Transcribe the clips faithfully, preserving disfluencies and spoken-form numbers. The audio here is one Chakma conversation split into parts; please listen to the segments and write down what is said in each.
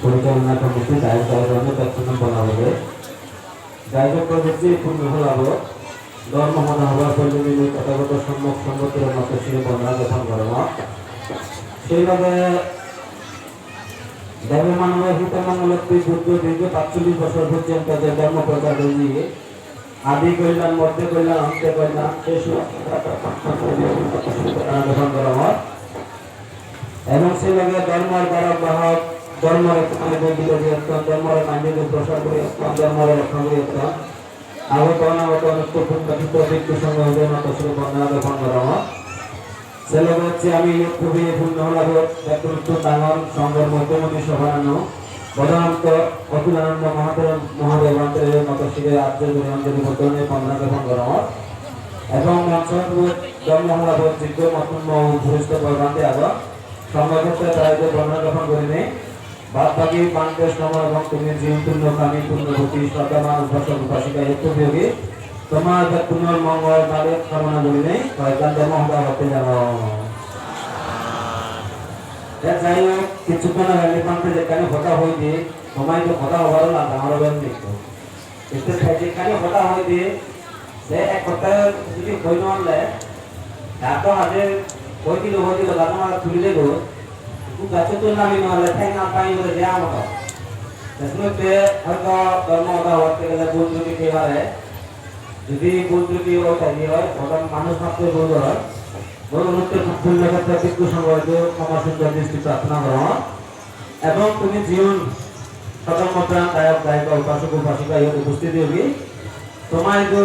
পরিচালনা কমিটি, দায়ক দায়িকা, অনেক একজন বলা হবে। যাই হোক, প্রভৃতি পূর্ণ হলাভ ধর্ম হতা হবার পূর্বে নিম্ন তথাগত সম্যক সম্বুদ্ধের মতো শ্রী বন্দনা জ্ঞাপন করম। সেইভাবে দেব মানব হিত মঙ্গলার্থে বুদ্ধ দীর্ঘ পাঁচচল্লিশ বছর পর্যন্ত যে ধর্ম প্রচার হয়েছে, আদি কল্যাণ, মধ্যে কল্যাণ, অন্তে কল্যাণ, শেষ কল্যাণ। এবং সেই লগে ধর্মর ধারক বাহক, ধর্মর একখানে বন্দিত বৃহত্তম, ধর্মর মান্যকে প্রসার বৃহত্তম, ধর্মর রক্ষা বৃহত্তম। আগত অনাগত অনেক প্রভুত্ব ভিতর ভিত্তি সংগ্রহ হয়ে মাত্র শ্রী বন্দনা জ্ঞাপন করা হয়। Selo bocche ami iyot pube punno holagot bekkun utto dangon songhor moddhomoti sobhananno bodhanto Otulananda Mahathera Mahadev Bhante Matosire ajjo guri anjoli boddhone bondona gyapon gorongor. Ebong monchot dhormo holagot jiggo mottun mo puristo bor Bhante agon. Songho khetre tara idu bondona gyapon gurinei Bad baki Bhante somo ebong tumi jiun punno kami punno boti sroddhaban upasok upasika iyot pube ogi. Tomar bekkunor mongol bade kamona gurinei hoyekkan dhormo hoda hotte jano. Te jai hok, kissukkon age Bhante jekkani hoda hoide, tomar idu hoda hobaro lada horo ben nikko. Ette te jekkani hoda hoide, se ek hoda jodi hoi no parle, tar to haje hoi dilo, hoi dilo, gaj mara tuli debo, ekku gachottun nami no parle, theng na pai bole je amoto. Te senotte hoyto dhormo hoda hotte gele bhul truti thei pare. Jodi bhul truti oi thai oi, hoda manuj mattor bhul oi. Bhul otte bhul khetre bhikkhu songho hoyto khoma sundor dristi prarthona gorong. Ebong tumi jiun sodhormo pran dayok dayika upasok upasika iyot uposthit ogi, tomar idu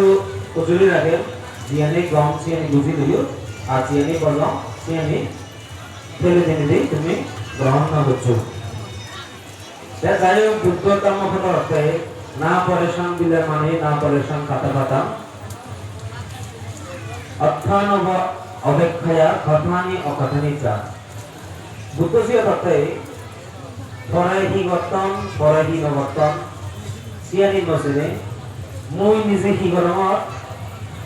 ujuli ragem, jiyani gom siyani buji loyo, ar jiyani bojong siyani phele dinei di tumi grohon no goccho. Te jai hok, Buddho dhormo hoda hotte na paresaṃ vilemani, na paresaṃ kathapatam, atthānava avekkheyya kathāni akathāni ca. Buddho siyot hotte, pore hi gotton, pore hi no gotton, siyani no sene, mui nije hi gorongor,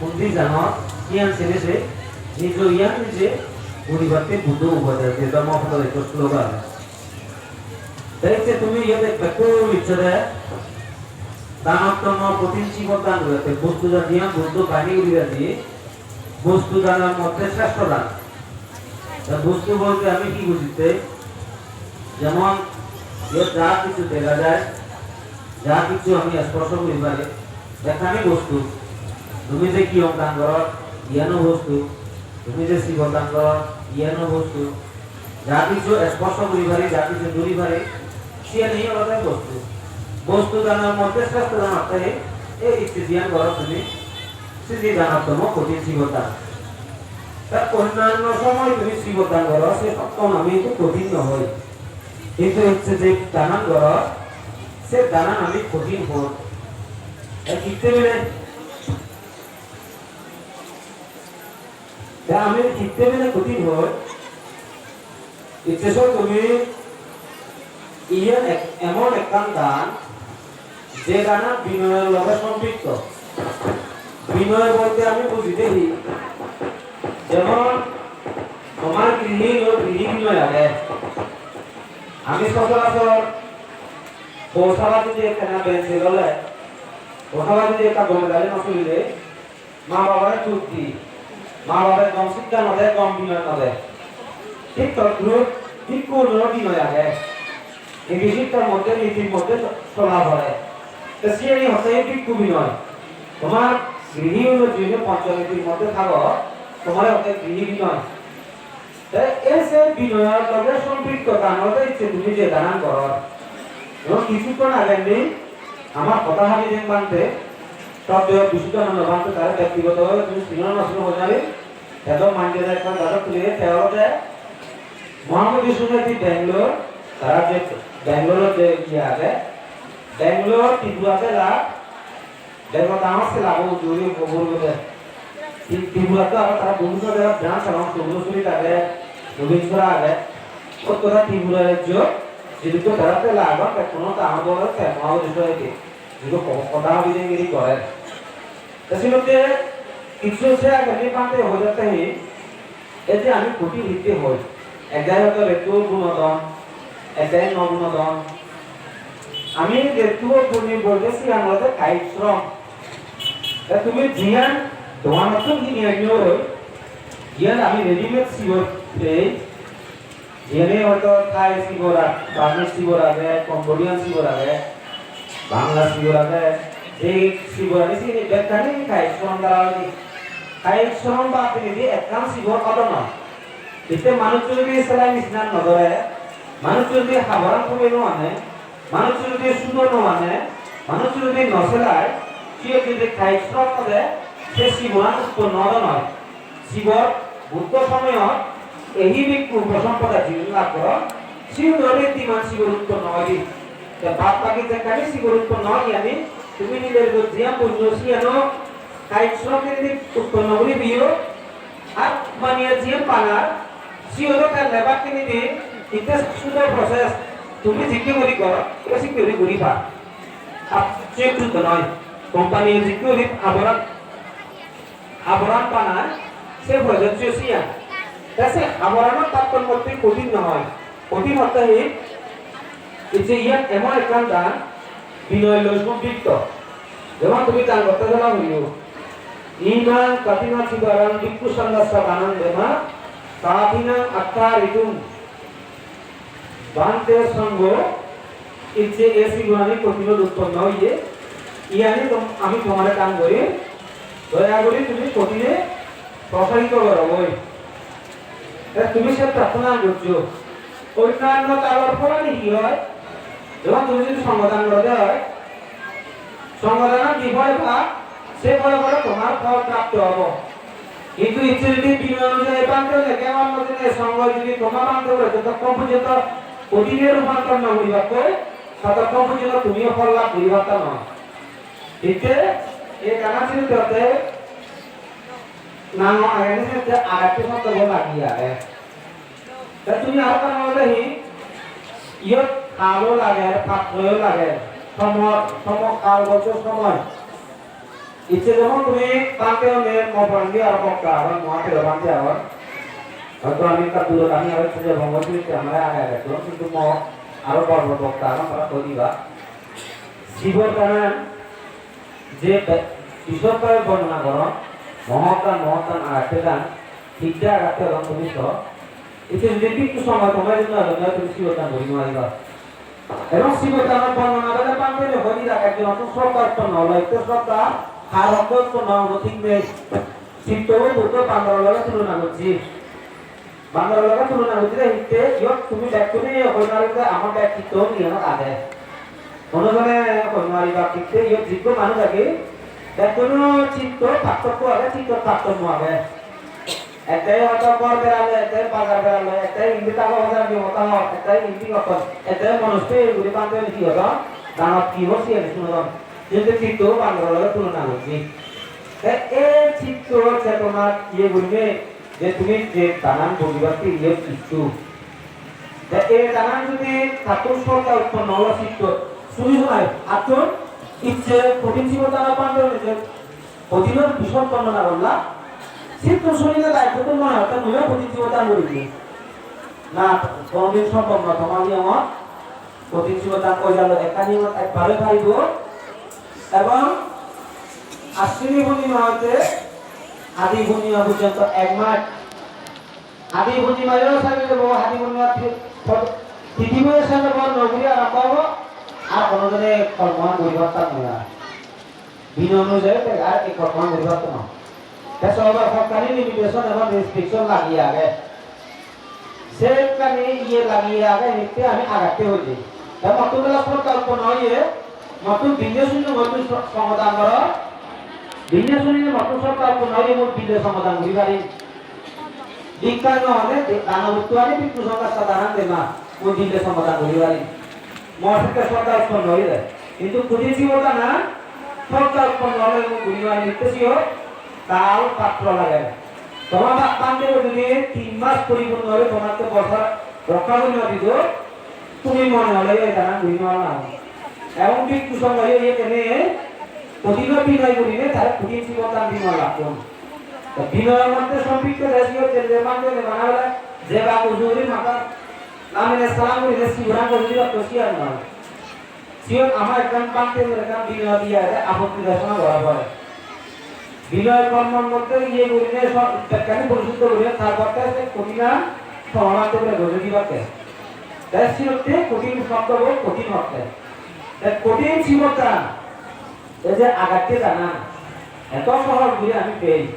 hundi jangor, siyan sene se, nijo iyan nije guribatte Buddho upodesh diye, dhormo hoda ekko slogan. Te ecche tumi iyot ek bekku icchore danottomo kothin sibor dan guribatte, bostu dan diyan Buddho bani guribatte, bostu danor moddhe sreshto dan. Te bostu bolte ami hi bujitte? Jemon, iyot ja hissu dega jai, ja hissu ami sporsho guri pari, ekkani bostu. Tumi je kiyong dan goror, iyano bostu. Tumi je sibor dan goror, iyano bostu. Ja hissu sporsho guri pari, ja hissu duri pari, siyani olode bostu. Bostu danor moddhe sreshto dan hotte ei icche jiyan goror tumi, siji danottomo kothin sibor dan. Ta onnanno somoy tumi sibor dan goro, se sokkon ami hintu kothin no hoi. Hintu icche je danan goro, se danan ami kothin hoi. Ei hitte bile, te ami hitte bile kothin hoi. Icche so tumi iyen ek-, emon ekkan dan, je danan binoyor loge sompikto. Binoy bolte ami buji de hi? Jemon tomar grihi o grihi binoy age. Ami sochorachor pousaba jodi ekkena benchil ole, pousaba jodi ekka gome dale no sulile, ma babare duk di, ma babe gom sikkha no de, gom binoy no de. Thik todrup bhikkhu unoro binoy age. Niti sikkha moddhe, nitir moddhe so-, sola pore. Te siyeni hotte bhikkhu binoy. Tomar grihi uno jiyune poncho nitir moddhe thago, tomare hotte grihi binoy. Te ei se binoyor loge sompikto dan olode icche tumi je danan goror. Jemon kissukkon agendi amar hoda habi deng Bhante, Sroddheyo Bisuddhananda Bhante, tare bektigoto bhabe tumi sino no sino hoi no pari, te do manje de ekkan dado tuli, te olode Mahamodhi Society Bangalore, tara je Bangalore je iye age, Bangalore Tripura jela Degor dangor sela bo ujuri hobor gode. Tri-, Tripura to aro tara bohut jaga branch agon, Sogolsurit age, Robinchara age. Ot goda Tripura rajyo, jidukko tara tela agon, bekkuno dangor bor te Mahamodhi Society. Jidukko ho-, hoda hobi dengiri gore. Te sinotte kichu se age ni Bhante hojatte hi, ei je ami kothin hitte hoi. Ek jai hoito ekku gunodon, ek jai no gunodon, Ami je tuo puni bolte siyan olode kayik shrom. Te tumi jiyan doganottun hini annoi, jiyan ami readymade sibor pei, jiyani hoito Thai sibor age, Burmese sibor age, Cambodian sibor age, Bangla sibor age, je sibor age siyeni bekkani kayik shrom dara oide. Kayik shrom bad dinei di ekkan sibor odo noi. Hitte manuccho jodi selai machine-an no dore, manuccho jodi haboran tumi no ane, manuccho jodi sudo no ane, manuccho jodi no selai, siyot jodi kayik shrom no de, se siboran utponno odo noi. Sibor Buddho somoyot ehi bhikkhu upasompodha jigun lab goron, siyun dore diman sibor utponno oide. Te bad baki jekkani sibor utponno oide ani, tumi nijor jiyan punyo siyano kayik shrom dinei di utponno guri diyo, ar maniye jiyan panar, siyot ekkan labour dinei di, itte sudo process, tumi jikke guri goro, sikke guri guri par. Ar se ekku noi, company jikke guri haboran, haboran panar, se process siyo siyan. Te se haboranor tattun moddhe kothin no oi. Kothin ortho hi? Ei je iyan emon ekkan dan, binoy loi sombitto. Jemon tumi dan gotte gele hoiyo, "Imang kathina chidarang bhikkhu sanghassa danang dema, kathinang attha ritum." Bhante songho, ei je ei siborani kothinot utponno oye, iyani tom-, ami tomare dan gorim, doya guri tumi kothine prosarito goro goi. Te tumi se prarthona gojjo. Onnanno dalor pholani hi oi? Jemon tumi jodi songho dan gorode oi, songho danot di phole pa, se phole phole tomar phol prapto obo. Hintu icche jodi binoy onujayi bhante hole, kemon motone songho jodi toma bhante hole, jotokkon porjonto kothine rupantor no guribakkoi, totokkon porjonto tumiyo phol labh guribatta no. Hitte, ei dana srishti hotte nango age ni sette agatto sobdo bo lagi age. Te tumi aro ekkan olode hi, iyot kalo lager, patroyo lager, somo, somo kal bolte somoy. Icche jemon tumi bhante hone mo porendi aro bokta agon, mo atelo bhante agon. Hoyto ami ekka durot ami aro icche jebong, hoyto icche amare age age don, hintu mo aro bor bor bokta agon, tara hoi diba. Sibor danan je be-, bisod bhabe bornona goron, mohottan, mohottan agatte dan, hitte agatte don tumi so. Icche jodi bhikkhu songho tomar jodi no elo, tumi sibor dan guri no pariba. Ebong sibor danor bornona bele bhante hoi di, ekjonottun sroddha utponno olo, itte sroddha har otte utponno obo thik nei. Chitto Buddho bandoror loge tulona gojje. Bandoror loge tulona gojje de hitte, iyot tumi bekkune hoi no pariba de amar bek chitto iyanot age. Hono jone hoi no pariba hitte, iyot jiddo manuj age, bekkuno chitto partokko age, chitto tartommo age. Ekdagi hoito ghor beraloi, ekdagi bazar beraloi, ekdagi indi tago bazar, indi obo tago, ekdagi indi gotton, ekdagi monostoy guri bhante hi hodon, danot hi hor siyeni sunodon. Hintu chitto bandoror loge tulona gojje. Te ei chitto chetona iye gurinei je tumi je danan bujibatte iye icchu. Te ei danan jodi tattun sroddha utponno olo chittot, suni sunai, attun icche kothin sibor dana bhante je kothinor bisod bornona gorla, sittun sunile daittottun mone hotte muiyo kothin sibor dan gurim. Na, konodin sombhob noi, tomar niyomot kothin sibor dan oi jalo, ekkan niyomot ekbare paribo. Ebong Ashwini purnima hoite Adi purnima porjonto ek mas. Adi purnima yo sale jebo, Adi purnima ti-, pot-, titibo yo sale jebo, noguri arambho obo, ar hono jone kormoan guri pattan noi ar. Binoy onujayi te ar ei kormoan guri pattan noi. Te sobar hokkani limitation ebong restriction lagi age. Sekkani iye lagi age, hitte ami agatte hoide. Te mottun bela sroddha utponno oye, mottun binne sunne mottun so-, songho dan goro. Binne sunne mottun sroddha utponno oye, mui binne songho dan guri parim. Bhikkha no hone de-, dana bottu ani bhikkhu sanghassa danang dema, mui binne songho dan guri parim. Mor sekke sroddha utponno oye de. Hintu kothin sibor dana sroddha utponno ole mui guri parim, hitte siyot kal patro lage. Tomar ba-, bhante jodi tin mas poripunno oi tomatte borsa rokkha guri no dido, tumi mone hole ei danan guri no paro. Ebong bhikkhu songho iye kene kothin binoy gurinei tare kothin sibor dan dino lakkon. To binoyor moddhe sompikto de siyot jene je bhante jene bana bele je ba uju guri matha namine salam gurinei siboran guri dibatte siyan noi. Siyot ama ekkan bhante guri ekkan binoy diye age, apotti dorsona gora pore. Binoy kormor moddhe iye gurinei sob bekkani porisuddho gurinei tar porte se kothin somadan guri gojei dibatte. Te siyotte kothin sobdobo kothin orthe. Te kothin sibot dan, ei je agatte dana, eto sohoj guri ami pei.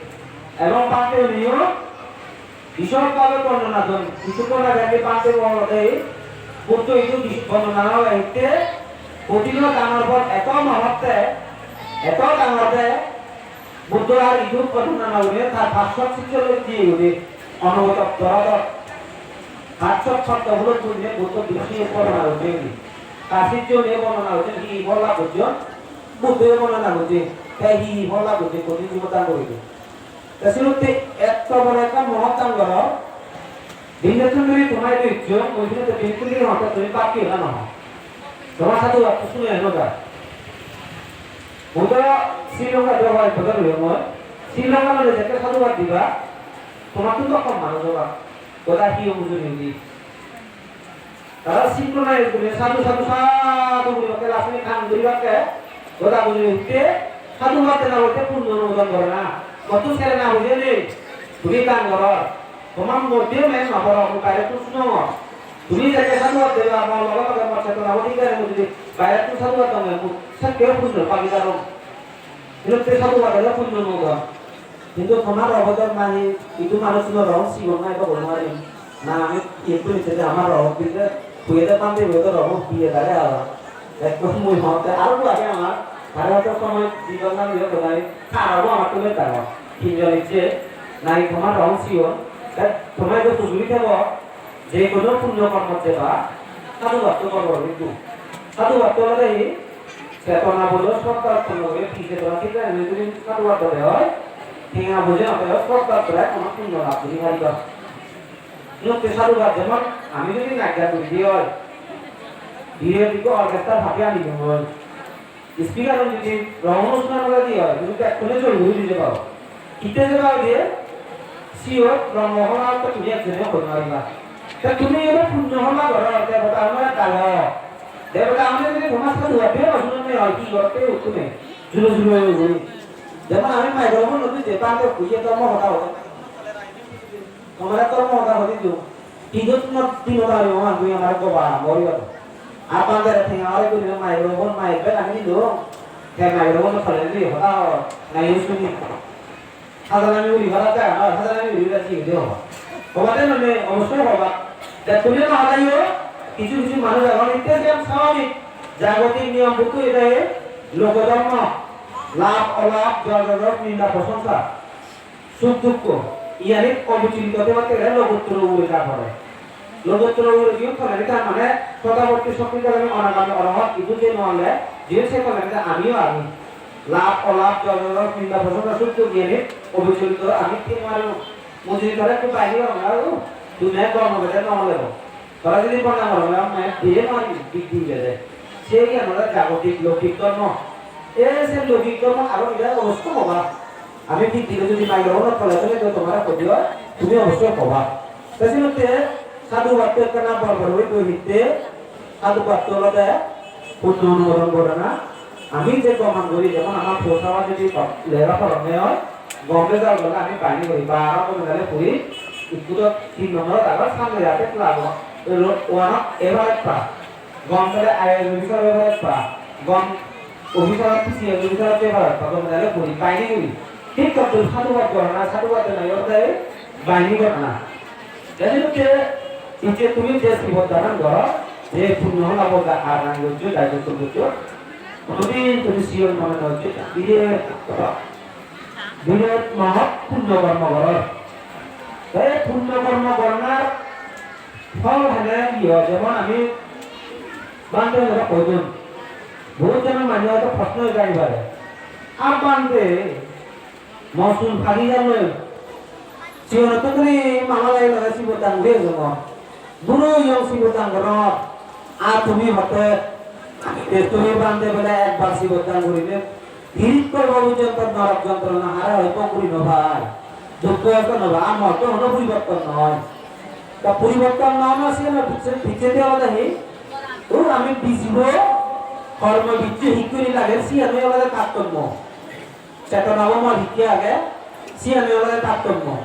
Ebong bhante uniyo bisod bhabe bornona don. Kissukkon age ami bhante olode Buddho idu bis-, bornona no hotte, kothin dangor bor eto mohot de, eto dangor de, Buddho ar idu bornona no guri tar pachshot sisyo loi diye guri, Onobotop Dorodop pachshot sobdo bulot gurinei Buddho bishi bornona gojje guri. Tar sisyo loi bornona gojje, hi hi phola gojjon, Buddho bornona gojje, te hi hi phola gojje, kothin sibot dan guri de. Te senotte etto boro ekkan mohot dan goror, binne tun duri tomar idu icche, mui senotte binne tun duri hotte tumi bhakti ola no ho. Tomar sadhubad to sune no ja. Mui to Sri Lanka do hoy bodol hoyong mui. Sri Lanka loi jekke sadhubad diba, tomattun to kom manuj oba. Goda hi o mujuri udi. Tara synchronize guri sadhu, sadhu, sadhu guri bakke, last minute than guri bakke, goda guri utte, sadhubad dena bolte punyo onumodon gore na. Motto sere na bujhe nei, tumi dan goro. Tomar moddhe men no poro, mui baire tun sunongor. Tumi jekke sadhubad deba, mor loge loge mor chetona bodol gare, mui jodi baire tun sadhubad dong, mui sekke punyo pagi jarong. Senotte sadhubad dele punyo onumodon. Hintu tomar robo dor nahi, idu manuj no rohon sigon nahi, to hoi no parim. Na, ami ekku niche de amar robo bile, huye de bhante huye de robo biye dare aro. Ekku mui hotte aro ekku age amar, tare hotte somoy dibar na diye to nai, tar robo amar tumi dangor. Tinjon icche, nahi tomar rohon sigon, te tomar ekku hujuli thebo, je hono punyo kormot jeba, sadhubad to gor gor hintu. Sadhubad to olode hi, chetona bojo sroddha utponno guri, hi chetona thik age, jodi sadhubad dole oi, tenga boje no thele sroddha dole hono punyo lab guri pariba. Senotte sadhubad jemon ami jodi naj gan guri di oi, biret ikko orchestra party ani dun oi, speaker un jodi rohon onusthan guri di oi, tumi bekkune jol guri di jeba. Hitte jeba oi de, siyot rongo hola to tumi ekjone hoi no pariba. Te tumi ebe punyo hola goro, debota unore dago. Debota unore jodi tomar sadhubad bhei no sunonne oi, hi gorotte uttume? Juro juro oi guri. Jemon ami microphone loi je bhante huye dhormo hoda hoy. Tomare dhormo hoda hoi dido. Hidu tumi dino tari oman tumi amare goba mori gado. Ar bhante re tenga ore guri microphone mic bag ani dido. Te microphone tole di hoda hoi. Na use suni. Hajalami uri hara te, hajalami uri hara te, hoba de none, obossoi hoba. Te tumi na halayo, kichu kichu manuj agon, itte siyan swabhabik, jagotik niyom bukku ede, lokodhormo, labh olabh, jor jor, ninda prosongsa, suk dukko, iyanit obichilito thebatte gele lokottoro ugure ja pore. Lokottoro ugure jiyen toledi tar mane sotapotti, sokridagami, onagami, orohot, idu je no ole, jiyen se toledi tar amiyo agi. Labh olabh, jor jor, ninda prosongsa, suk duk iyenit obichilito ami thik no parim. Mui jodi tore ekku baini gorong, aru tui me gormo bede no lebo. Tore jodi bonna gorong, me diye no parim, dik dik bede. Se iyan ole jagotik, loukik dhormo. E se loukik dhormo aro ida obossoi hoba. Ami dik dik jodi microphone tole tole jodi tomare hodi oi, tumi obossoi hoba. Te senotte sadhubad to ekkana bor bor guri doi hitte, sadhubad to olode punyo onumodon gorana. Ami je goman guri, jemon ama posawa jodi lega poronne oi, gom result ole ami baini guri, baro gome dale puri, ikku to tin nombor agon, samne jate lago, one-ot average pass. Gom dale I A S officer average pass, gom officer, P C S officer average pass, gom dale puri, baini guri. Thik tottu sadhubad gorana, sadhubad dena olode baini gorana. Te senotte icche tumi je sibor danan goro, je punyo holabo ja ar nang gojjo, jai gojjo gojjo, honodin tumi siyon mone no gojjo, biret, biret mohot punyo kormo goror. Te punyo kormo goranar phol hene hi oi, jemon ami bhante jora hoidon, bohut jone mane hoyto proshno jai pare, "A bhante, mo sul pagi jalloi. Siyonottun dhuri mama lage lage sibor dan guri ejongo. Buro oyong sibor dan goror. Ar tumi hotte, je tumi bhante bole ekbar sibor dan gurile, tiris kolpo porjonto norok jontrona hara hoi bhog guri no pai. Dukko hosto no pai. Ar mor to hono poriborton noi." Ta poriborton no ona siyeno picche, picchedi olode hi? O ami bijibo, Kormo bicchu hikkuri lage, siyani olode tattommo. Chetonabo mor hikke age, siyani olode tattommo.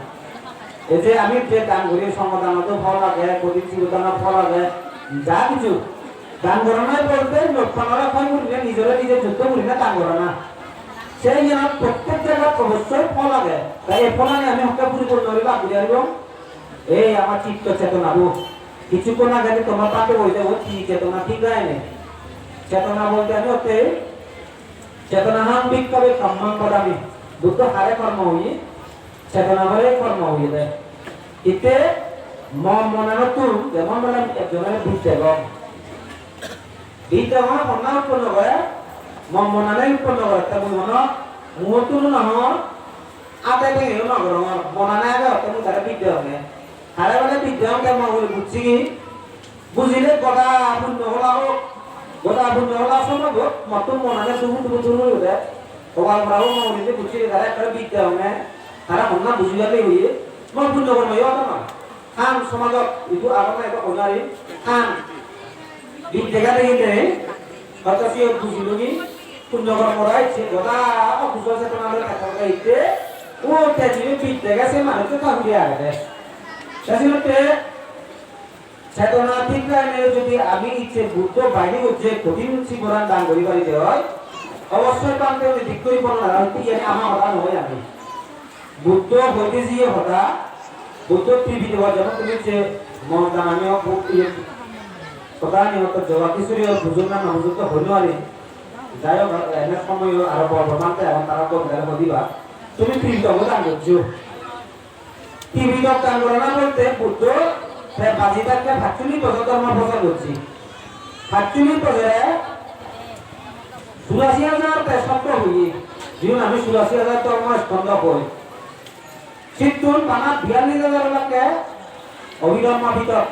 Ei je ami je dan guri, songhodanoto phol age, kothin sibodano phol age, ja kichu. Dan gorana bolte lokkanore hoi gurinei nijore nije juddho gurinei dan gorana. Sei iyanot prottek jagat obossoi phol age. Tai ei pholani ami hokke puripunno guri lab guri aribong? Ei amar chitto chetonabo. Kissukkon age toma pate boi jebo, hi chetona thik age nei. Chetona bolte ami hotte Chetonaham bhikkhave kammam vadami. Buddho hare kormo hoye? Chetonabore kormo hoye de. Hitte mo monanottun, jemon bole ekjonore bij degong. Bij degong honna utponno gore, mo monane utponno gore. Te mui hono muottun no hongor, ate tengeyo no gorongor, monane age hotte mui tare bij degonge. Tare bole bij degonge, mo ugure bujjegi. Bujile goda punno phola o, goda punno phola somoibot mottun monane dubu dubu dubu guri ude. Gopal mora o mo ugure bujjile tara ekkore bij degonge, tara honna bujibar nei hoye, mo punno kormo yo odo noi. Han somajot idu agon na idu onari, han bij dega degi nei, hoito siye bujilungi, punno kormo rai, se goda o kusol chetona loi ekka itte, o te jibe bij dege se manuccho ta hure agede. Te sinotte Chetona thik rainei jodi ami icche Buddho bainigor je kothin siboran dan guri paride oi, obossoi bhante uni thik guri bornona guri iyani ama hoda noi ami. Buddho hoide jiye hoda, Buddho Tripitokot jemon tumi je mon dan ami o bu-, iye, hoda ani hoto joga kisuri o bujok na no bujok to hoi no pari. Jai hok, ene somoy o aro bor bor bhante agon, tara gom dale hodiba. Tumi Tripitokot dan gojjo. Tripitokot dan gorana bolte Buddho te baji thakke pachchollish bojor dhormo prochar gocche. Pachchollish bojore churashi hajar te sotro hoye, jigun ami churashi hajar dhormo skondho hoi. Sittun bana biyallish hajar olakke Abhidharma Pitok.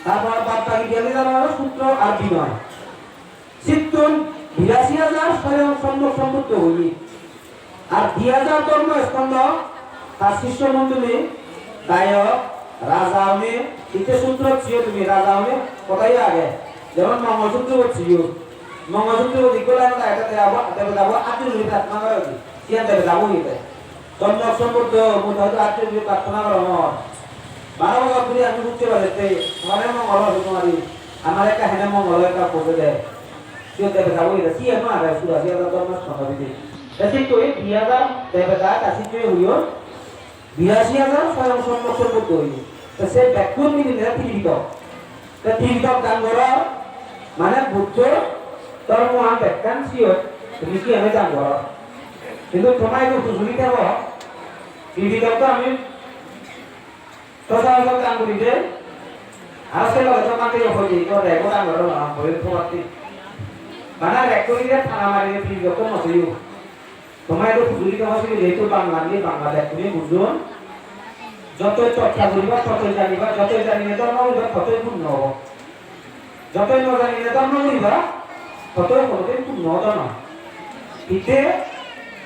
Tarpor bad baki biyallish hajar olo sutro ar binoy. Sittun birashi hajar soyong Sommok Sombuddho hoye. Ar di hajar dhormo skondho, tar sisyo mondoli, dayok, raja une, itte sutrot siyo tumi, raja une hodai age. Jemon Mongol Sutrot siyo. Mongol Sutrot ikko line age, debota bo, debota bo attu juri prarthona gore udi. Siyan debota bo hoye de. Sommok Sombuddho, mui toide attu juri prarthona gorongor. Baro bojor dhuri ami bujje parette, tomare mongol oi hoi no pari, amare ekka hene mongol oi ekka bujei de. Siyot debota bo ida, siyan no age, churashi hajar dhormo skondho bidi. Te sittun di hajar debota, ta sittun hoyon, birashi hajar soyong Sommok Sombuddho hoye. Te se bekkun milinei Tripitok. Te Tripitok dan goror, mane Buddho dhormoan bekkan siyot, tumi siyani dan goror. Hintu toma idu hujuli thebo, Tripitok to ami sochorachor dan guri de, aro se loge to mate yo hoide, to rego dan goror na, boi pogatti. Bana rek guri de, thana mari de, Tripitok to no seyo. Toma idu hujuli thebo siyeni, jehetu Bangla ni, Bangla bekkune bujjon. Jotoi chorcha guriba, totoi janiba, jotoi janine dhormo guriba, totoi punno obo. Jotoi no janine dhormo guriba, totoi honotin punno odo noi. Hitte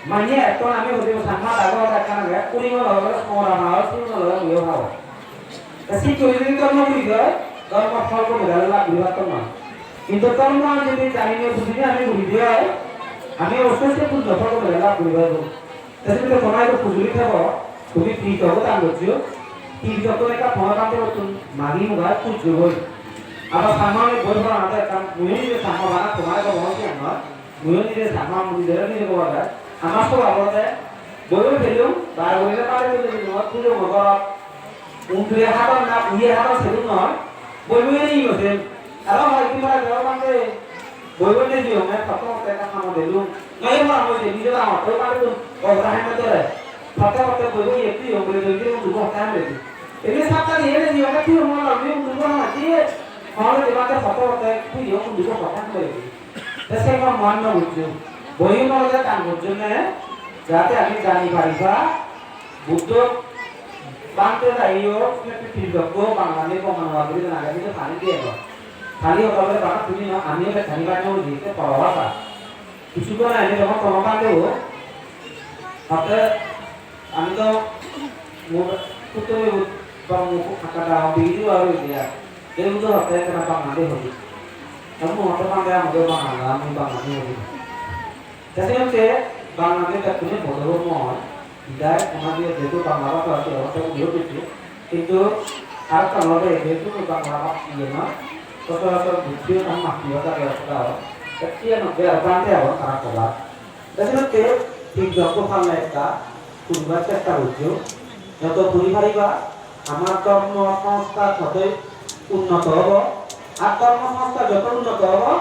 manye ekkan ami hoide Changma dago hoda ekkan age, Uringor loge Songora hao, Surunor loge muiyo hao. Te sikke guri jodi dhormo guri de oi, dhormo phol gome dale labh guri patton noi. Hintu dhormo ami jodi janine bujine ami guri de oi, ami obossoi se punno phol gome dale labh guri paribo. Te senotte tomar ekko hujuli thebo, tumi Tripitokko dan gojjo, Tripitokko ekka tomar bhante bottun magi mugai pujjo goi. Abar Changma boi porana ekkan, mui nije Changma bana tomar ekko bohon siyan noi, mui nije Changma, mui nijere nije gobar gai. Amar sobab olode boi boi pelung, bar gurile bade tuli tuli mot pujo mo gorot. Undure hadon na uye hadon sedung noi, boi boi ni yo sen. Aro hoi ki mara jor bande, boi boi ni yo, me photo te ka hamo delung. Noi mara mo je, nije la mo, boi boi ni, o ta hen dore. Photo photo boi boi ye tu yo, boi boi ni undu ko ta hen de. Ini sabta ni ye ni yo, me tu mo la ni undu ko na ji. Hole de bande photo photo tu yo, undu ko ta hen de. Te se ko mon no bujjo. Boi mo le tan bujjo ne, jate ami jani pari ba, Buddho bhante jaiyo, Tripitokko Bangla ni Bongalondi guri jana age, hintu pani diye no. Pani hoda bole bana tumi no, ami ole pani pani udi, te poro bhasha. Kichu to nai, ami jemon tomo bhante o, hotte ami to mo-, putto mi ut-, tong mu-, hakka da, bidi wa oi diya. Ei udo hotte ekka Bangla di hoi. Dhormo ortho bhante amode Bangla, ami Bangla ni hobi. Te senotte Bangla ni bekkune bodo dhormo oi. Idai ona diye jehetu Bangla bhasha ase, obosta udiyo besi. Kintu arekkan olode jehetu Bangla bha-, iye noi, sochorachor Buddho ar matri bhasha de hoda oi. Te siyan olode aro bhante agon tara hoda. Te senotte thik jotto parle ekka puribar chesta gojjo. Joto puri pariba, amar dhormo songskar totoi unnoto obo. Ar dhormo songskar joto unnoto obo,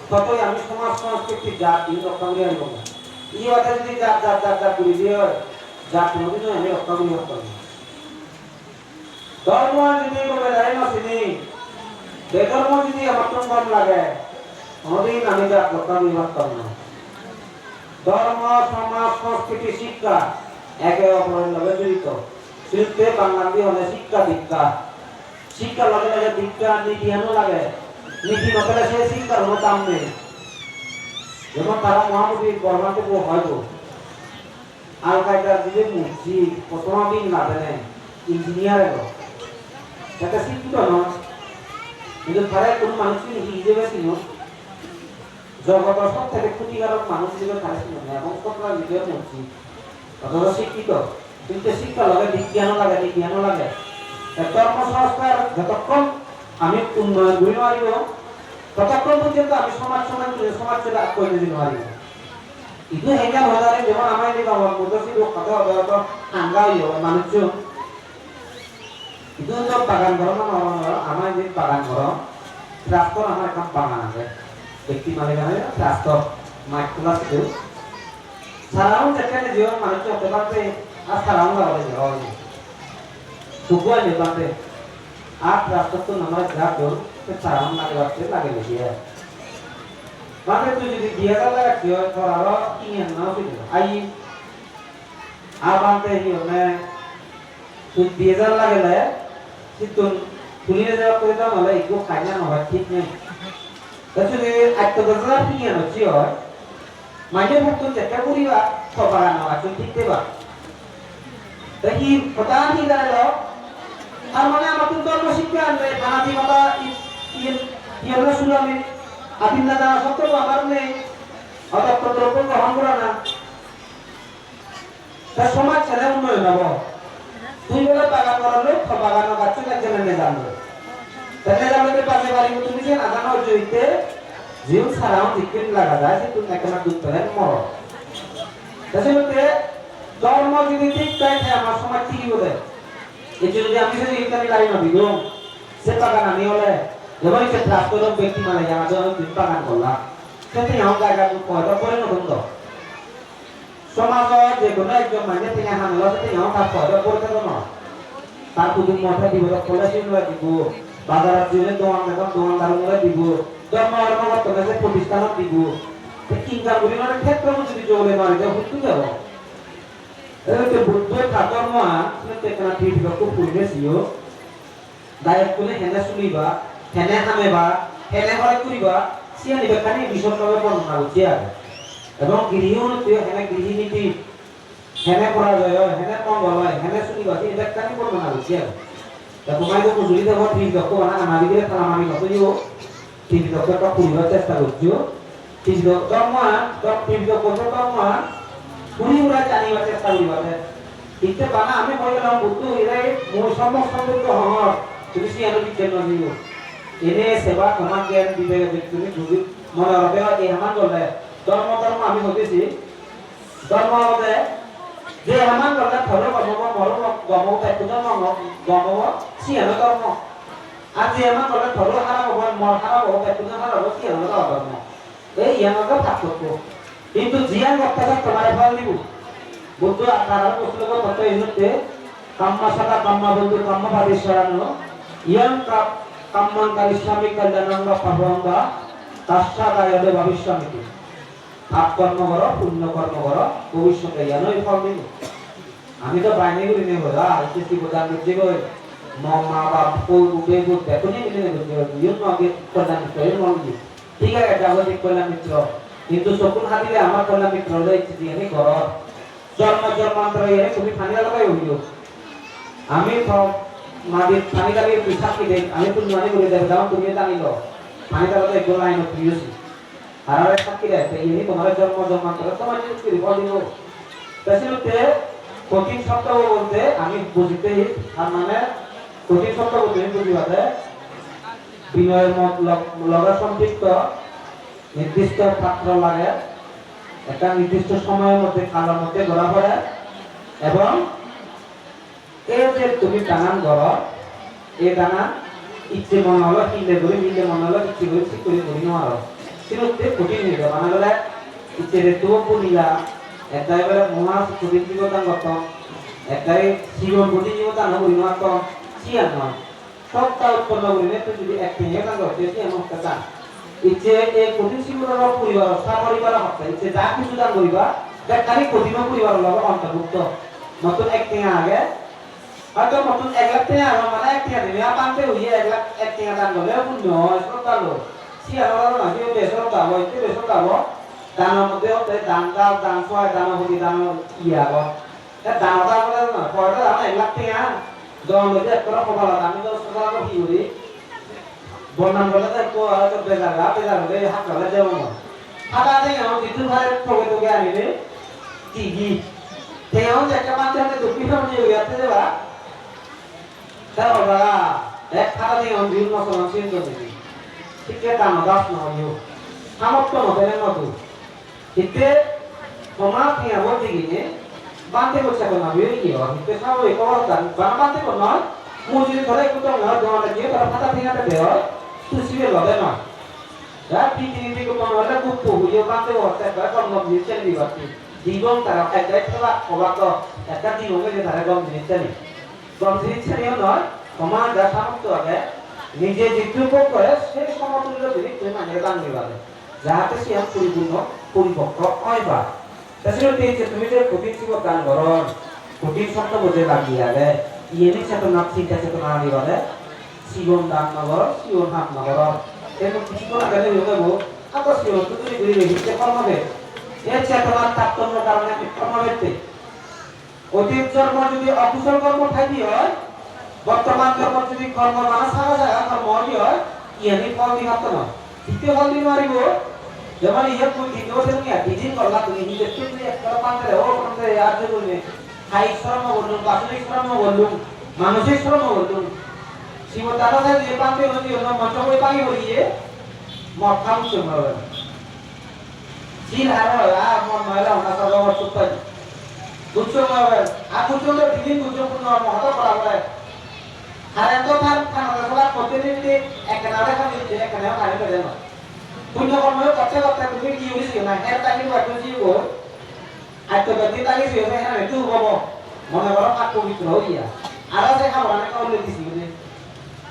totoi ami somaj songskriti jat iyen rokka guri paribong. Iye bade jodi jat, jat, jat, jat guri diye oi, jat honodino ami rokka guri paribong na. Dhormo jodi gome dale no sini, bedhormo jodi amattun gom lage, honodin ami jat rokka guri paribong na. Dhormo, somaj, songskriti, sikkha eke oporor loge jorito. Senotte Bangla di hone sikkha dikka. Sikkha loge loge dikka, niti ano lage. Niti no thale se sikkar hono dam nei. Jemon tara Mahamudin Borma to hoi to. Al Qaeda je murshid, Osama bin Laden, engineer elo. Te sikkito noi. Kintu tare hono manuj hi hijebe sino. Jogotor sob theke khotikarok manuj hijebe tare sinonne ebong sotla hijebe murshid. Othocho sikkito. Kintu sikkha loge bigyan o lage, bigyan o lage. Te dhormo songskar jotokkon ami unnoyon guri no paribo, totokkon porjonto ami somaj, somaj guri somaj sebe aggoi jei no paribo. Idu hengan hoi jare jemon ama indi Bhagwan Buddho sidu hoda hoda hoda hanga oye manuchun. Idu do bagan ghor mane aro ama indi bagan ghor. Trustor ama ekkan bagan age. Bekti malikanor trustor. Mach tola sidu. Saraun jekke nejeyon manuchun hotte bhante, ar saraun lagade je oi. Sugu age bhante. Ar trustor tun amar ja don, se saraun lagebatte lagele je. Bhante tui jodi di hajar lagacche oi, tor aro tin hajar na oi jebo. Ai, ar bhante hi honne, tui di hajar lagele, sittun tuli nejebatte do nole ikko kanya no oi, thik nei. Te jodi atto dos hajar tin hajar hocche oi, mane huttun jekke puriba, to bagan no gacchun thik theba. Te hi hoda hi darelo? Tar mane amattun dhormo sikkha anbe, bana di hoda i-, iyen, iyen no sulami, adin dana sotto amar nei, odotto drobbo grohon gorana. Te somaj sene unnoyon obo. Tui bole bagan goror lok, to bagano gacchun ekjone nejando. Te nejando te baje paribo tumi siyen aja no ojjo itte, jiun saraun jikkin laga jai, sittun ekkena duk pele moro. Te senotte dhormo jodi thik thai, te amar somaj thigibo de. Ecche jodi ami se jikkani lari no didung, se bagan ami ole, jemon ecche trustor bekti mane jana jana tumi bagan gorla. Sette yon jaga tumi koyto pore no dun do. Somajot je hono ekjon manje tenga hamelo, se tenga tar poido pore thebo noi. Tar kudummo te dibo, dokkole sigunore dibo, bazarot jeinei dogan degong, dogandar unore dibo, dhormo kormo gottonge se protisthanot dibo. Te income gurinore khetro mujuri jogole mari de huttu debo. Ete Buddho ta dhormo an, sinotte ekkana Tripitokko purine siyo. Dayokkune hene suliba, hene hameba, hene horoj guriba, siyani bekkani bishod bhabe bornona gocche age. Ebong grihigunotteyo hene grihiniti, hene porajoy oi, hene mongol oi, hene suliba, siyani bekkani bornona gocche age. Te tomar idu mujuri debo, Tripitokko bana ana bidire tala mari no toyo. Tripitokko ekka puribar chesta gojjo. Tripitokko dhormoan, dhor-, Tripitokko dhormoan puri pura janibar chesta guribatte. Hitte bana ami hoi gelong Buddho hire mui sommok sombuddho hongor, tumi siyano bicchek no jiyo. Ene seba toma gyan bibek tumi buji mone gorode ei haman gorle dhormo dhormo ami hoide si. Dhormo olode je haman gorle toro gom obo, moro gom obo, bekkune gom obo, gom obo, siyano dhormo. Ar je haman gorle toro harap obo, mor harap obo, bekkune harap obo, siyano dhormo. Ei iyan olode parthokko. Hintu jiyan gotte sot tomare phol dibo. Buddho ar tara boslogo hotte inotte, "Kammassaka kammabandhu kammapadicharano, yam ka-, kammaṃ karissāmi kalyāṇaṃ vā pāpaṃ vā, tassa dāyādo bhavissāmiti." Pap kormo goro, punyo kormo goro, bhobissote iyanoi phol dibo. Ami do bainei gurinei hoi, ah, ecche sibo dan gojjegoi, mo ma bap, pui pube put bekkune milinei gojjegoi, iyon no age Kalyan Mitro, iyon no age. Thik age, jagotik Kalyan Mitro. Hintu sokkun hadile amar Kalyan Mitro ole ecche jiyeni goror. Jonmo jonmantoro iyeni tumi pani dalo pai uyo. Ami to madit pani dali tumi sakki de, ami punyani guri debe, tumi dani lo. Pani dalode ekko line-ot priyo si. Harare sakki de, te iyeni tomare jonmo jonmantore somajje guri phol dibo. Te senotte kothin sobdo bolte ami bujite, tar mane kothin sobdo bolte ami bujibade binoy mo-, log-, loge sompikto nirdisto patro lage, ekkan nirdisto somoyor moddhe, kalor moddhe gora pore, ebong ei je tumi danan goror, ei danan icche mone holo hille guri, hille mone holo icche guri, thik guri guri nw paro. Senotte kothin oye, bana bele icche re tuo punila, ekdagi bele moha kothin jibo dan gotton, ekdagi sigon kothin jibo dan guri nw patton, siyan noi. Sroddha utponno gurinei tui jodi ek tenga dan gor, te siyan hotte dan. Icche ei kothin siboro poribar, sa poribar hotte, icche ja hissu dan guriba, bekkani kothin poribar loge ontorbhukto. Mottun ek tenga age, hoyto mottun ek lakh tenga age, mane ek tenga dine, ar bhante hoye ek lakh, ek tenga dan gorle punyo oi, sroddha loi. Siyan olo na, siyan be sroddha obo, icche be sroddha obo. Dano moddhe hotte dan dal, dan sohai, dano poti, dano iye agon. Te dano dal bole na, poisa dano ek lakh tenga. Don bole ekkore hobala dano do soda do hi guri. Bonnam bole to ekko aro to bejar ga, bejar bole hakka bole jemon. Hada tenga on jidu bhai toge toge anile tigi. Tenga on ekka mante mante dukki honi uri atte jeba. Te oda, ek hada tenga on jul mosolan sin to degi. Sikke dano das no yo. Hamot to no dene no du. Hitte tomar tenga bo digine bhante bo chetona biyo iye or. Hitte sababik oborodhan, bana bhante bo noi, mui jodi tore ekku dong noi, dong ole jio tore pada tenga de de oi, tui sibe lode noi. Ja piti piti ko mane ole guppo huyo bhante bo hotte ekbar gom gom jinis seni dibatte. Dibong tara ekdagi theba oba to ekka dibong oi je tara gom jinis seni. Gom jinis seniyo noi, tomar ja samortho age, nije jiddur bhog gore, se somotullo jinis tumi manjore dan dibatte. Jahate siyan poripunno, poripokko oi pai. Ta senotte je tumi je kothin sibor dan goror, kothin sobdobo je lagi age, iyeni chetona, chinta chetona ani bade, sigon dan nw goror, sigon ham nw goror. Te mui kissukkon age hoyong ebo, ado sigon tumi guri guri hitte kormo de. E chetona tattonno karone ami kormo bette. Otit jormo jodi okusol kormo thaide oi, bortoman jormo jodi kormo mane saga saga kormo oi oi, iyani phol di patto noi. Hitte phol di paribo? Jemon iye tumi din bojor niya, din din gorla tumi, hitte tumi ekkore bhante, o bhante, ar je bole, kayik shromo gollung, bachonik shromo gollung, manosik shromo gollung. Sibot aro se je bhante, oi je moncho boi bhagi poriye, mot kha muccho moro. Sil haro, a, mon noile honna sogo gor suk pai. Buccho mo bai, a, buccho to dinin buccho punno mo hoto pora pore. Current to thar, thana to sola kote ni ni, ekkena re khani je, ekkena khani pede no. Punno kormo kotte kotte tumi ki uri siyo na, her ta ki uri siyo. Atto gati ta ki siyo, her ani tu bobo. Mone goro pak pobitro oiya. Aro se khaborani ka ulle disi uri.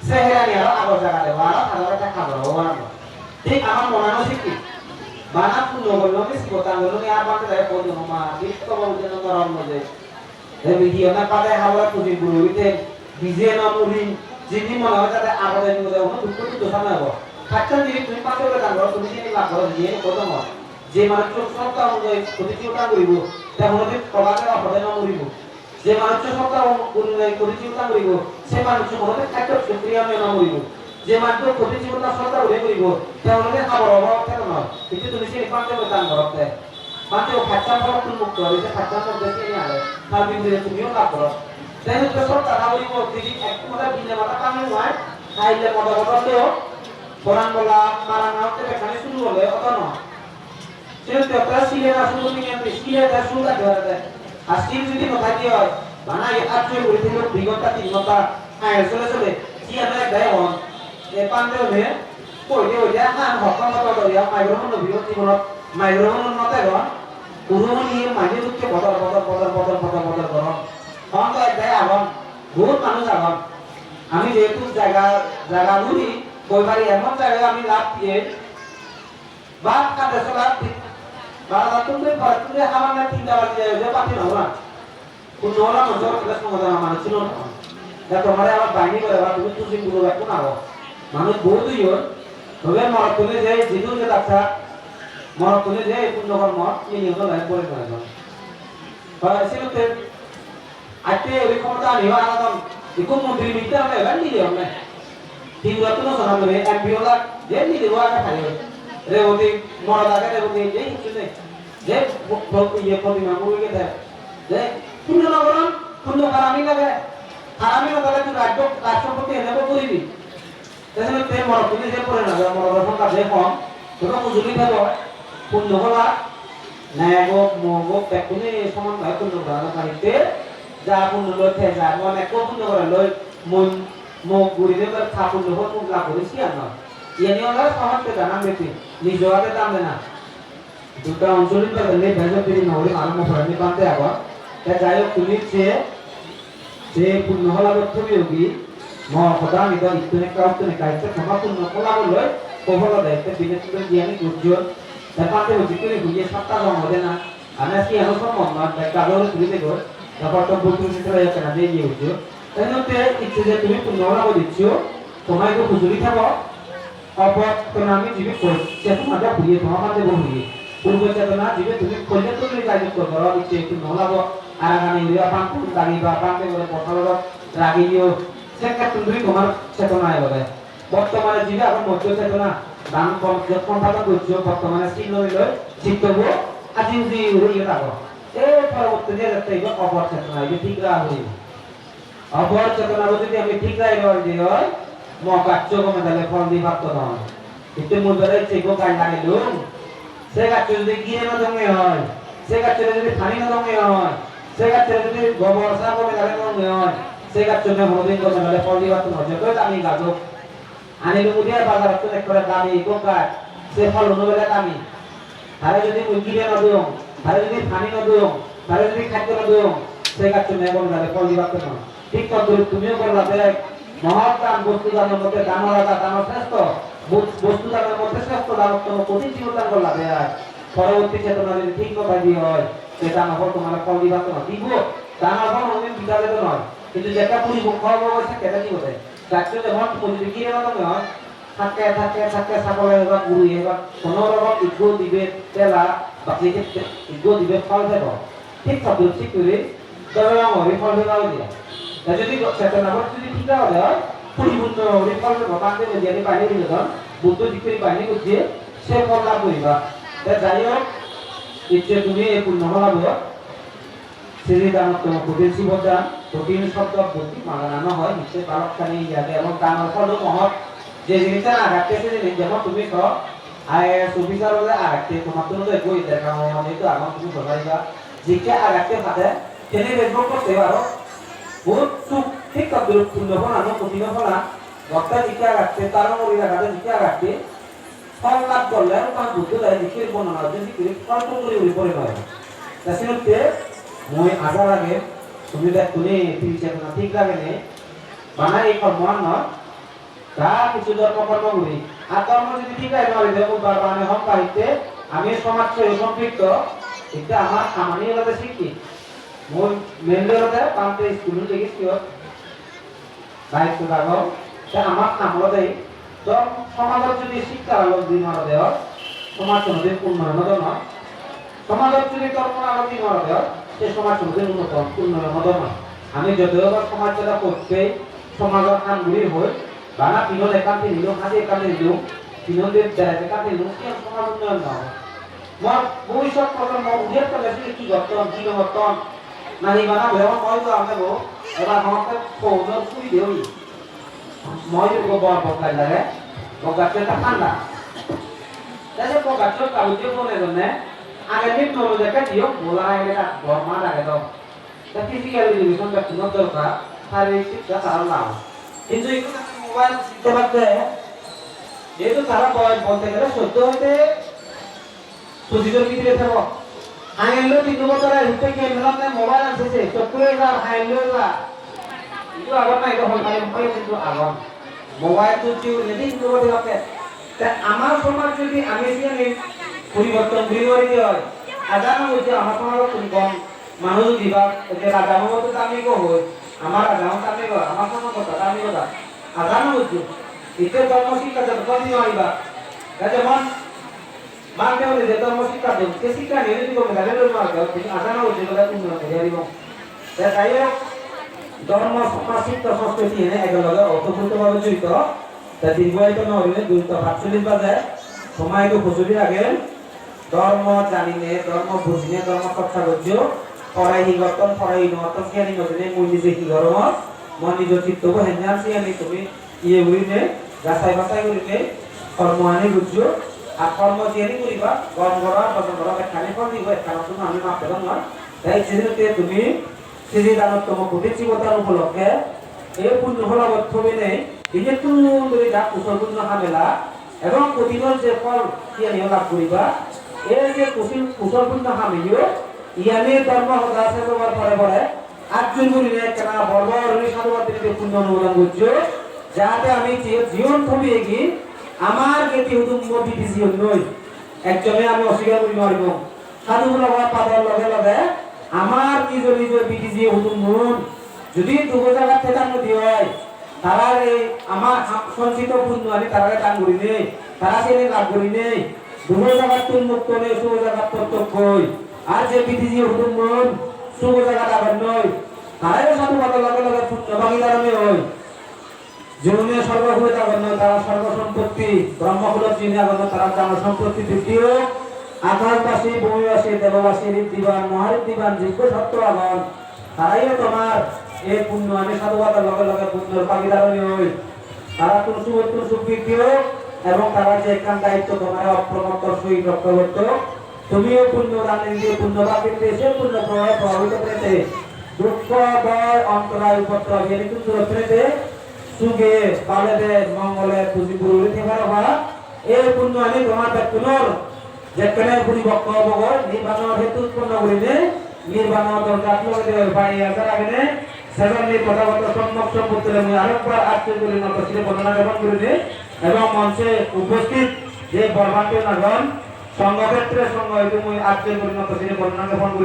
Se herani aro agor jaga debo, aro agor ekka agor obo aro. Thik ama monano sikke. Bana punno gollonge, sibor dan gollonge, ar bhante dage poi dun, ma, bitto bo ujeno norom moje. Te video na pade habore puji guru ite, bije no muri, jini mone hoy jate agode ni gode, ono dukko dukko samne obo. Pachan jini tumi pachan guri dan goro, tumi jini lab goro, jini ko dongor. Je manuj sroddha onujai kothin sibor dan guribo, te hono din kobade opode no muribo. Je manuccho sroddha gurinei kothin sibor dan guribo, se manuccho hono din khaddo sukriya mane no muribo. Je manuccho kothin sibor dan sroddha gurinei guribo, te hono din habor obo te no noi. Hintu tumi sini bhante bo dan gorotte. Bhante bo pachan phokottun mukto oi, se pachan moddhe sini age. Tar bidire tumiyo lab goro. Te hintu sroddha na guribo, jodi ekku mada bine mada bhangi noi, haile modo modo leo, poran bola, mara na hotte bekkani suru ole, oto noi. Siyot ekka sile na sulu niyan de, sile de sul gaj dore de. Ar sil jodi no thakte oi, bana ye aat joi guri thilo, dui ghonta, tin ghonta, ae sole sole, siyan ek dai hon. E bhante hone, koi de, koi de, han hokka moto doriya, microphone no biyo jibonot, microphone no degon. Puro hone ye manje dukke bodor, bodor, bodor goron. Hon to ek dai agon, bohut manuj agon. Ami jehetu jaga, jaga guri, koi pari emon jaga ami lab diye, Bhat hade solar di-, barotattun dui, barotattun dui habar nai tinta baji jai, oi je bhat hina ora. Kunno ora no jor kele somodan manuj sino. Ya tomare abar baini gore, abar tumi tujin guru bai kun aro. Manuj bohut oyon. Tobe morottune je, jidu je daksa, morottune je punno kormo, ini odo lai pore pore don. Ba, sinotte Atte oi khomota ani aradon, ikko montri mitte ame ebar nile onne. Tripura tun sona dore M P ola, je nijebo age thai. Revati, morot age Revati, je hissu nei. Je bo-, bo-, iye Protima Murgede. Je punno no goron, punno harami lage. Harami no thale tui rajyo, raj sompotti ene bo guribi. Te senotte morottune je pore na jai, morot songkha je hom, hono hujuli thebo, punno hola, neg ok, mok ok, bekkune soman bhabe punno gora dor. Te ja punno loi te ja, mon ekko punno gore loi, mon mok guri de bar ta punno hol mok lab guri siyan noi. Iyani ole soman te janan beti, nijo ade dam dena. Duta onsolin ba gelle bejo piri nori manu mo porani bante agon. Te jai hok, tumi je, je punno holabot thobi ogi, mo hoda ani do ittun ekka uttun ekka icche toma punno holabo loi, ko holo de, te bine tumi giyani gujjon. Te bante buji kiri huye satta jong ode na. Ane si ano sommon na, te gado tumi dego. Te bottom butru sitra ya kana de ye ujjo. Te no te icche je tumi punno holabo diccho, toma idu hujuli thebo. Opor chetona ami jibe koi, chetona ja huye, toma bhante bo huye. Purbo chetona jibe tumi koile tumi jai jukto goro, icche tumi holabo, aragani uriba, bhante dagi ba, bhante gore botolo ragiyo, sekkettun duri tomar chetona ebode. Bortomane jibe agon moddo chetona, dan kom, jot kom padon gojjo, bortomane sil loi loi, chitto bo, aji uji uri iyot agon. E poroborti je jatte ibe opor chetona, ibe thik raga puribo. Opor chetona bo jodi ami thik rakhei no pari de oi, mo gaccho gome dale phol di patto noi. Hitte mui bere icche ekko gaj lageilung, se gaccho jodi gire no donge oi, se gaccho jodi pani no donge oi, se gaccho jodi gobor sar gome dale no donge oi, se gaccho me honodin gome dale phol di patto noi. Jotoi dami gaj ok, ani lumudiya bazarottun ekkore dami ekko gaj, se pholun obele dami. Tare jodi mui gire no dong, tare jodi pani no dong, tare jodi khaddo no dong, se gaccho me gome dale phol dibatte noi. Thik todrup tumiyo gorla bek, mohot dan, bostu danor moddhe danor raja, danor srestho, bo-, bostu danor moddhe srestho dan, uttom kothin sibor dan gorla bek. Poroborti chetona jodi thik no thai de oi, se danor phol tomare phol dibatte noi. Dibo, danor phol hono din bidha jedo noi. Hintu jekka puripokko obo, sekke dibo de. Gaccho jemon mui jodi gire no dong oi, thakke, thakke, thakke sagole heba, gurue heba, hono rokom ikko dibe tela, baki ikko dibe phol pebo. Thik todrup thik guri doyong guri phol peba oi de. Te jodi go-, chetona bo jodi thik age oi, puripunno guri phol pebo, bhante bhante ani bahini dilo don, Buddho jikkuri bahini gojje, se phol lab guriba. Te jai hok, icche tumi ei punno pholabo Sri Danottomo Kothin Sibor Dan, kothin sobdo buddhi magana no hoi, hitte balokkani iye age, ebong danor phol o mohot, je jinissan agatte se jinis, jemon tumi so, I A S officer ole agatte, tomattun do ekko iye dega no, jehetu agon tumi so pariba, jikke agatte pade, tene bej bok gotte paro, bohut suk, thik todrup punno phola no, kothin phola, gotte jikke agatte, taro guri agade jikke agatte, Phol lab gorle Bhogoban Buddho dai dikir bornona ojje dikir phol phol guri guri pore noi. Ta senotte mui aja ragem tumi bekkune tumi chetona thik ragenei bana ei kormoan noi, ta kichu dhormo kormo guri. Ar dhormo jodi thik ragei no pari de, mui bar bar ani hom pahitte, ami somaj soyo sompikto, hitte amar hamani olode sikki. Mui mainly olode Bhante school-un degi siyot. Daitto dagong, te amar ham olode, dhor-, somajot jodi sikka alo di no rode oi, somaj honodin unnoyon odo noi. Somajot jodi dhormo alo di no rode oi, se somaj honodin unnoto, unnoyon odo noi. Ami jodo ebar somaj jada hotte, somajor ham guri hoi, bana pinon ekkan pinilung, hadi ekkan pinilung, pinon de dress ekkan pinilung, siyan somaj unnoyon noi. Mor bhobissot projonmo ujor pele sini hi gotton, hi no gotton, nahi bana bebon noi do age bo, ebar honotte phone-or subide oye. Moi ekko bor bot gaj lage, bot gaccho ekka thanda. Te se bot gaccho ekka ujje phone-e donne, age nin dolo jekke diyo, bola age ta bor mat age do. Te physical education bekkunor dorkar, sharirikshikka tara lage. Hintu ekku mobile sikhte pare, jehetu tara boyos bolte gele soddo hoite pojijor bidire thebo. Haillo tinno bojore hitte game helonne mobile an sese, chokku loi jar, haillo jar. Hintu agon na, idu hon haillo hintu agon. Mobile tun sigun nedi hintu bojore. Te amar somaj jodi ami siyani poriborton guri pari de oi, aja no gojje amar somajottun gom manuj udibak, ete raja mogottun dami go hoi, amar raja hon dami go, amar somaj hoda dami hoda, aja no gojje. Ete dhormo sikkha jotto di no aiba. Te jemon Bhante hone je dhormo sikkha don, se sikkha niye jodi gome dale loi no age, tumi aja no gojje bole unnoyon gori paribo. Te jai hok, dhormo, somaj, sikkha, sanskriti ene eke loge otoprotobhabe jorito. Ta dirghoyito no gurinei duita pachchollish baje, somoi ekku hojoli ragen, dhormo janine, dhormo bujine, dhormo chorcha gojjo, pore hi gotton, pore hi no gotton, siyani no jane mui nije hi gorongor, mo nijo chittobo henjan siyani tumi iye gurinei, jasai basai gurinei, kormo ani gojjo, ar kormo jiyani guriba, gom goro ar hojom goro, bekkani phol dibo, ekkanottun ami map pedong noi. Tai senotte tumi Sri Danottomo Kothin Sibor Dan upolokke ei punyo pholabot thobinei, ijettun dhuri ja kusol punyo hamela ebong kothinor je phol siyaniyo lab guriba. Ei je kusil-, kusol punyo hameyo, iyani dhormo hoda ses obar pore pore atjun gurinei ekkena bor bor guri sadhubad dinei punyo onumodan gojjo, jate ami ji-, jiyon thobi egi amar geti hudummo B T C honnoi, ekjone ami oswikar guri nw paribong. Sadhu bolo baba pador loge loge amar nijo nijo B T C hudummun judi dugo jagat thedan nodi oi, tara ei amar ha-, sonchito punyo ani tarare dan gurinei, tara siyeni lab gurinei, dugo jagattun mukto nei, sugo jagat protyoksh oi. Ar je B T C hudummun sugo jagat agon noi, tarayo sadhu pador loge loge punyo bhagidaroni oi. Jibone sorgo huet agon noi, tara sorgo sompotti, Brahmakulot jibone agon noi, tara dhano sompotti briddhi hok, akashbasi, bhumibasi, devobasi, riddhiban, mohariddhiban, jibbo sotto agon, tarayo tomar ei punyo ani sadhubador loge loge punyor bhagidaroni oi, tarattun sugottun suk briddhi hok, ebong tara je ekkan daitto tomare opromottor sohit rokkha gotto, tumiyo punyo dane je punyo bhaginte, se punyo probabe probabito prinete, dukkho, bhoy, ontorai, upodrob, jeni kun duro prinete, suge, balede, mongole, puji puri thei paro ba. Ei punyo ani tomar bekkunor jekkene puribokko obogoi, nirbanor hetu utponno gurinei, nirbanor dorjat logede oi pai ei aja raginei, sebanni Tothagoto Sommok Sombuddhore mui arekbar atjur guri noto sire bondona gyapon gurinei, ebong monche uposthit je borbhante agon, songho khetre songho idu mui atjur guri noto sire bondona gyapon gurinei,